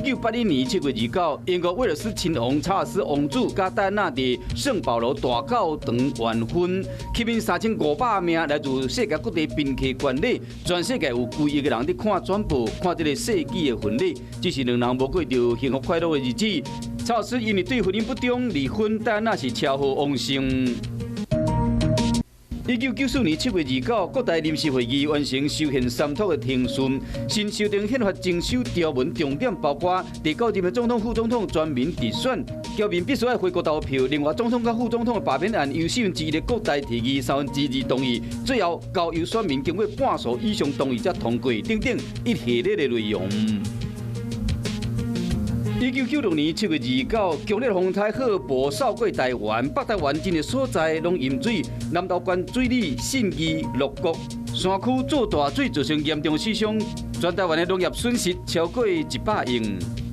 1981年7月29，英國威爾斯親王查爾斯王子佮戴安娜佇聖保羅大教堂完婚，吸引3500名來自世界各地賓客觀禮，全世界有幾億个人佇看轉播，看這个世紀的婚禮。只是兩人無過著幸福快樂的日子。查爾斯因為對婚姻不忠離婚，戴安娜是車禍往生。1994年7月29，國大臨時會議完成修憲三讀的程序，新修訂憲法增修條文重點包括第九任的總統、副總統全民直選，僑民必須愛回國投票。另外，總統佮副總統的罷免案由四分之一的國大提議，三分之二同意，最後交由選民經過半數以上同意才通過。等等一系列的內容。1996年7月29，強烈風颱賀伯掃過台灣，北台灣真濟所在攏淹水，南投縣水里、信義、六股山區做大水造成嚴重死傷，全台灣的農業損失超過100億。